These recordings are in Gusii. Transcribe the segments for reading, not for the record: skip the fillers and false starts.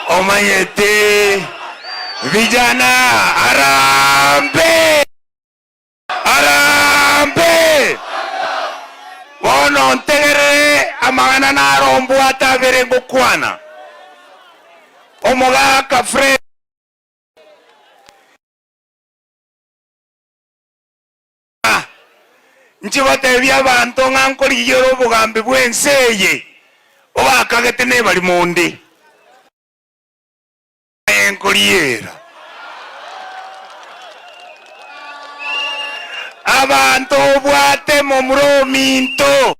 Omanyete vijana harambee! Harambee! Bono ntegerere amang'ana naro ombwate abere ngokwana. Omogaka Fred. Inche gotebia abanto ng'a nkorigia ore obogambi bw'ense eye, obakagete nebarimo onde. Aye nkoriera. Abanto obwate momura ominto.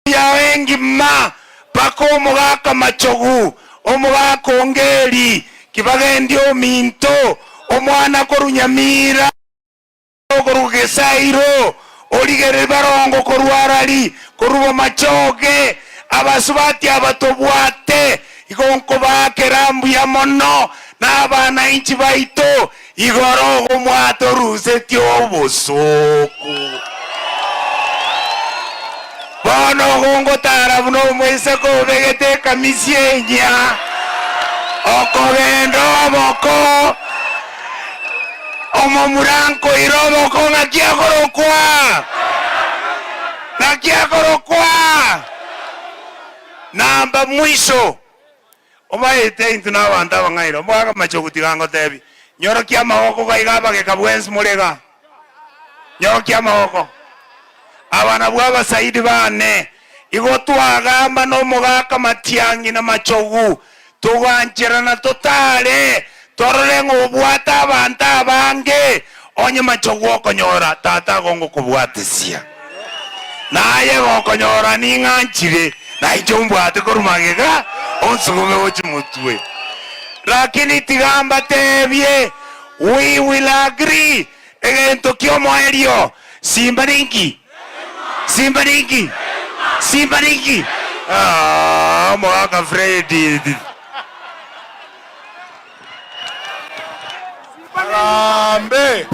Yao engima, mpaka omogaka machogu, omogaka ongeri, kibagendi ominto, omwana korwa Nyamira, okorwa Gesairo, origereria barongo korwa Arari, korwa Bomachoge, abasubati aba tobwate, igo nkobaakera mbuya mono, na abanainchi baito, Igoro ogo mwatorusetie obosooku. Bono ogo ngotara buna omoiseke obegete ekamisi enyia, okogenda oboko, omomura nkoira oboko ng'aki akorokwa? Ng'aki akorokwa? Namba mwisho. Omaete intwe nabanto abang'aini, omogaka machogu tiga ngotebie, nyorokia amaboko gaiga abageka bwensi more igaa, nyorokia amaboko. Aba nabwo abasaidi bane, igo twagamba nomogaka matiang'i na machogu, togancherana totare, torore ng'a obwate abanto abange, onye machogu okonyora, tata ago ngokobwatesia. Naye gokonyora ning'anchire, na inche ombwate korwa magega, onsugume gochia motwe. Lakini tiga mbatebie, we will agree, egento ki'omoerio, simba ninki? Simba ninki? Simba ninki? Aah, omogaka Fred. Harambee!